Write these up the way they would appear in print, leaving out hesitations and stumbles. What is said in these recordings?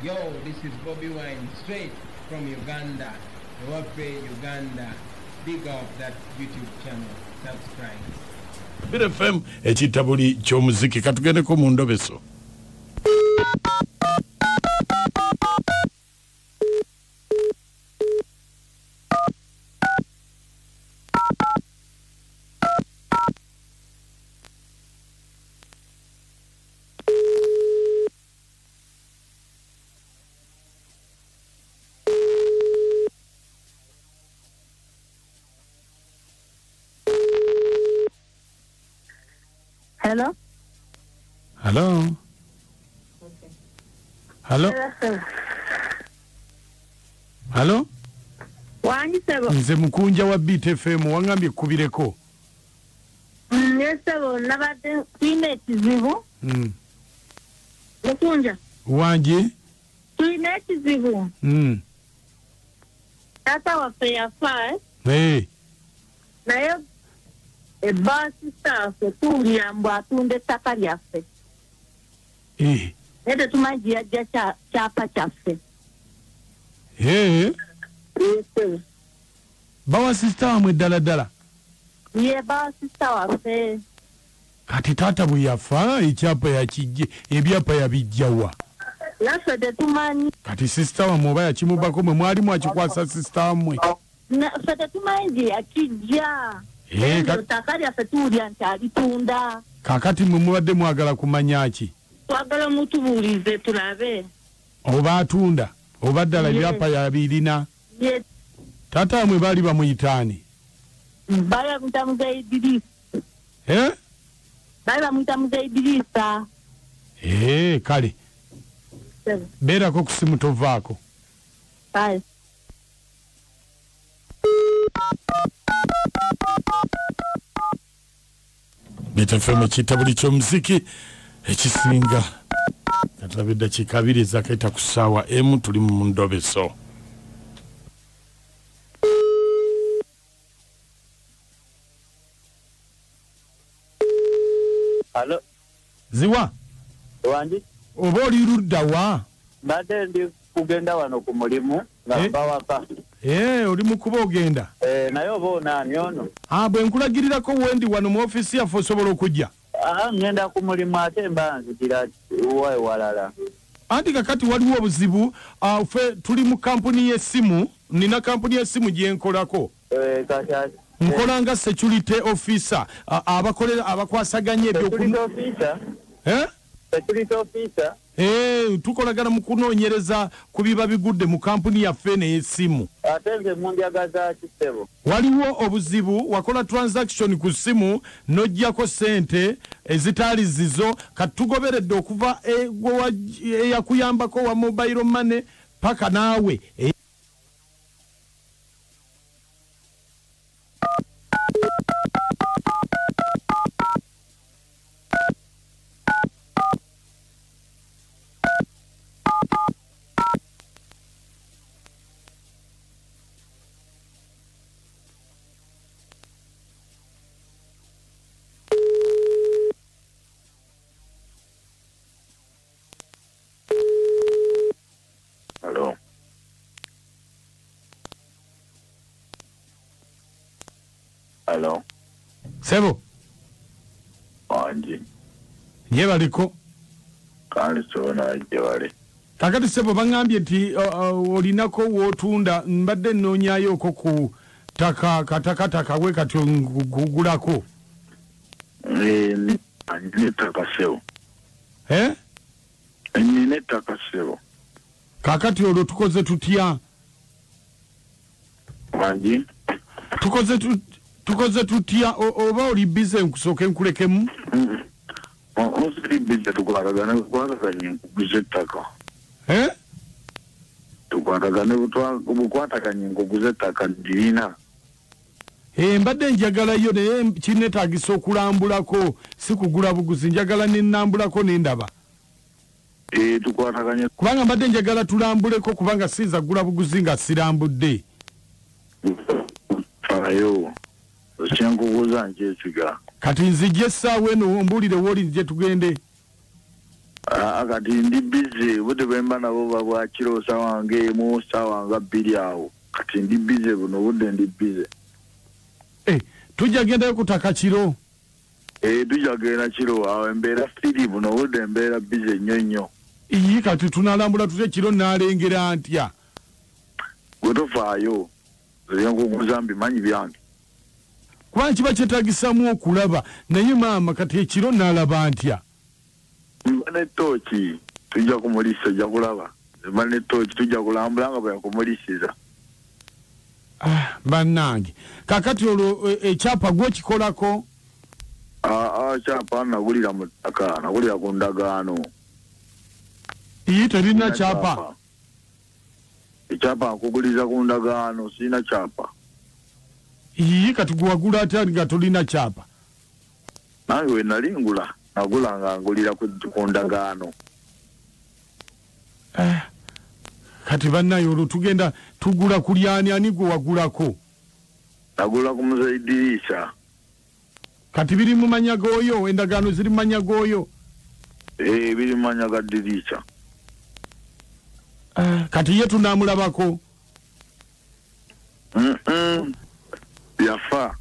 Yo, this is Bobi Wine straight from Uganda. Ewaffe Uganda. Big up that YouTube channel. Subscribe. Bit FM ekitabuli ky'omuziki katugendeko mu ndobeso. Hello? Hello? Okay. Hello? Hello? Wangi sebo. Nze mukunja wa Beat FM wangambye kubireko. Ne sebo nabadde tulina ekizibu. Mukunja. Wangi? Tulina ekizibu. Tata waffe yafa. Hey. Naye ebasi saffe tuwulira mbu atunda ettaka lyaffe. Naye tetumanyi gye yajja kyapa kyaffe. Bawa sisita wamwe ddala ddala? Ye bawa sisita waffe. Kati taata bwe yafa ekyapa yakijje ebyapa yabijja wa? Naffe tetumanyi. Kati sisita wamwe oba yakimubako mwe mwali mwakikwasa sisita wamwe? Ffe tetumanyi gye yakijja. Ettaka lyaffe tuwulira nti alitunda. Kaakati mwe mubadde mwagala kumanya ki? Twagala mutubuulize tulabe. Oba atunda oba ddala ebyapa yabirina. Taata wamwe baali bamuyita ani? Baali bamuyita Muzeeyi Idirisa. Baali bamuyita Muzeeyi Idirisa. Kale. Beerako ku ssimu tovaako. Kale. Beat FM ekitabuli ky'omuziki ekisinga. Katulabe eddakiika 2 ezakaita ku ssaawa emu tuli mu ndobeso. Alo. Ziwa. Wangi? Oba oli ludda wa? Mbadde ndi kugenda wano ku mulimu nga nva waka. Oli mu kuba ogenda? Naye oba onaani ono? Bwe nkulagirirako wendi wano mu ofiisi yaffe osobola okujja? Ngenda ku mulimu ate mba nzijira wa ewalala. Anti kakati waliwo obuzibu, ffe tuli mu kampuni y'essimu, nina kampuni y'essimu gye nkolako. Nkola nga security officer, abakolera abakwasaganya Security officer? Security officer? Tukolagana mu kunoonyereza ku biba bigudde mu kampuni yaffe n'essimu. Ate nze munjagaza ki ssebo? Waliwo obuzibu, wakola transaction ku ssimu n'oggyako ssente ezitaali zizo, kati tugoberedde okuva eyakuyambako wa mobile money paka naawe. Hello. Hello. Sebo. Wangi. Nyebaliko. Kandi sona gyebale. Kakati sebo bangambye nti olinako w'otunda mbadde nnoonyaayoko ku ttaka katakataka we kati nkugulako. Nina ettaka ssebo. Nina ettaka ssebo. Kakati olwo tukoze tutya? Wangi. Tukoze tutya oba oli bize nkusooke nkulekemu? Osiri bize tukwatagane bukwataganye nkuguze ettaka. Tukwatagane bukwataganye nkuguze ettaka ndirina. Mbadde njagalayo naye kinneetaagisa okulambulako si kugula buguzi njagala ne nnambulako ne ndaba. Tukwataganye. Kubanga mbadde njagala tulambuleko kubanga siyinza kugula buguzi nga sirambudde. Faayo. Kyenkubuuza nkyesiga. Kati nzijje essaawa eno ombuulire w'oli nzije tugende. Kati ndi bize budde bwe mba nabo babwakiro ssaawa ng'emu ssaawa nga 2 awo. Kati ndi bize buno budde ndi bize. Tujja gendayo ku ttaka kiro. Tujja genda kiro awo embeera siri buno budde embeera bize nnyo nnyo. Iyi kati tunalambula tutya kiro naalengera ntya? Gwe tofaayo ebyenkuguza mbimanyi byange. Kubanga kiba kyetaagisaamu okulaba naye maama kati ekiro naalaba ntya? Mba ne ttooki tujja kumulisa ojja kulaba. Mba ne ttooki tujja kulambula nga bwe yakumulisiza. Bannange kakati olwo ekyapa gwokikolako? Kyapa nagulira mu ttaka, nagulira ku ndagaano. Iyi terina kyapa? Ekyapa nkuguliza ku ndagaano, sirina kyapa. Iyi kati gwewagula atya nga tolina kyapa? Nange we nali ngula, nagula nga ngulira ku ndagaano. Kati bannaye olwo tugenda tugula kulyani ani gwe wagulako? Nagula ku Muzeeyi Diriisa. Kati biri mu mannya g'oyo, endagaano ziri mu mannya g'oyo? Biri mu mannya ga Diriisa. Kati ye tunaamulabako? Yafa.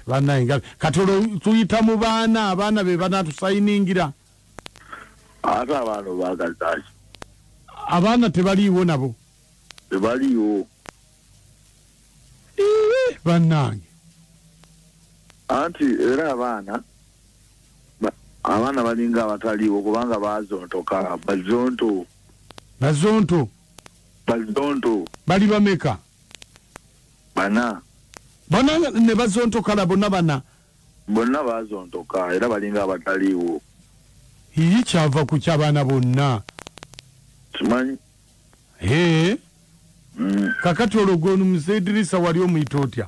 Bannaye kati olwo tuyita mu baana, abaana be banaatusayiningira. Ate abaana obaagaza ki? Abaana tebaliiwo nabo? Tebaliiwo. Bannange. Anti era abaana balinga abataliiwo kubanga baazontoka, bazonto. Bazonto? Bazonto. Bali bameka? Bana. Bana ne bazontokala bonna bana? Bonna baazontoka era balinga abataliiwo. Iyi kyava ku ky'abaana bonna? Simanyi. Kakati olwo gwe Muzeeyi Diriisa wali omuyita otya?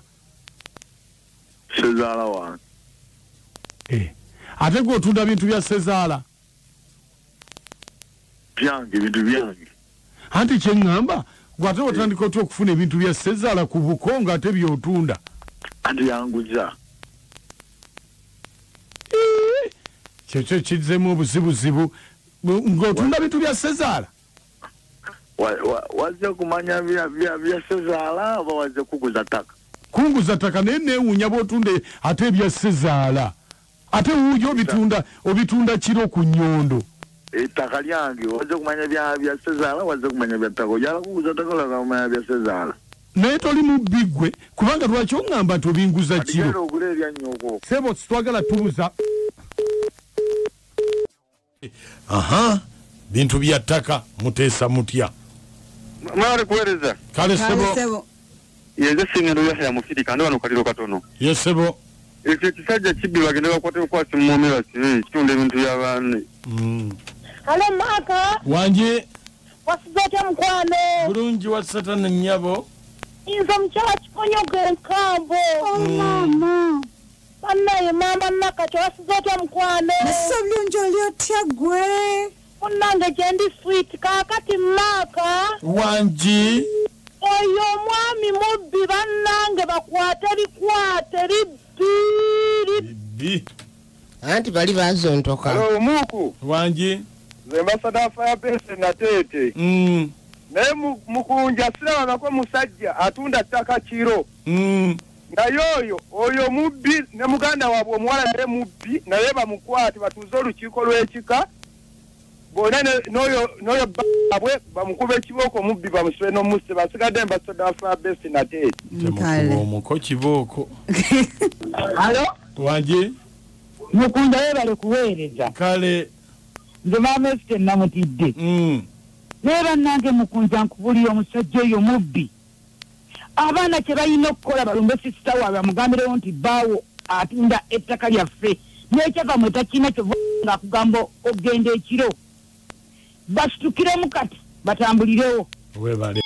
Ssezaala wange. Ate gwe otunda bintu bya ssezaala? Byange, bintu byange. Anti kye ŋŋamba gwe ate otandika otya okufuna ebintu bya ssezaala ku buko ng'ate by'otunda? Anti yanguza. Kyekyo kizzeemu obuzibuzibu ng'otunda bintu bya ssezaala? Wazze kumanya bya ssezaala oba wazze kuguza ttaka? Kunguza ttaka naye neewuunya bw'otunda ate ebya ssezaala. Ate wuuyo obitunda kiro ku nnyondo. Ettaka lyange wazze kumanya bya ssezaala, wazze kumanya bya ttaka. Oyagala kuguza ttaka oyagala kumanya bya ssezaala. Naye toli mubbi ggwe kubanga lwaki oŋŋamba nti obinguza kiro? Kati ogula ebya nnyoko. Ssebo twagala tubuza. Bintu bya ttaka muteesa mutya? Mwale kuweereza. Kale ssebo. Yenze Singendo Yahya Mufirika ndi wano kaliro katono. Ye ssebo. Ekyo ekisajja kibbi bagende bakwate bukwasi mu mwome basibe kitunda ebintu by'abaana. Halo Maka. Wanje. Wasize otya mukwano? Bulungi wa Satani nnyabo. Nze omukyala Kikonyogo enkambo. Maama. Bannaye maama Nakati wasize otya mukwano? Nasize bulungi oli otya ggwe? Munnange gye ndi sweet kaakati Maka. Wangi. Oyo omwami mubbi bannange bakwate bikwate libbi. Anti bali bazontoka. Hello Muku. Wangi. Nze Ambassador Firebase Nateete. Naye mukunja sirabangako musajja atunda ttaka kiro. Naye oyo mubbi ne muganda waabwe omuwala naye mubbi naye bamukwate batuuze olukiiko lw'ekika bonna n'oyo baabwe bamukube ekibooko omubbi bamusibe n'omusse basigadde Ambassador Firebase Nateete. Temukuba omuko kibooko. Halo? Wangi. Mukunja weebale kuweereza. Kale. Nze maama Esite namutidde. Naye bannange mukunja nkubulira omusajja oyo mubbi. Abaana kye balina okukola balumbe sisita waabwe bamugambirewo nti bbaawo atunda ettaka lyaffe n'ekyava mwe takirina kyova ng'akugamba ogenda ekiro. Basitukiremu kati batambulirewo. Weebale.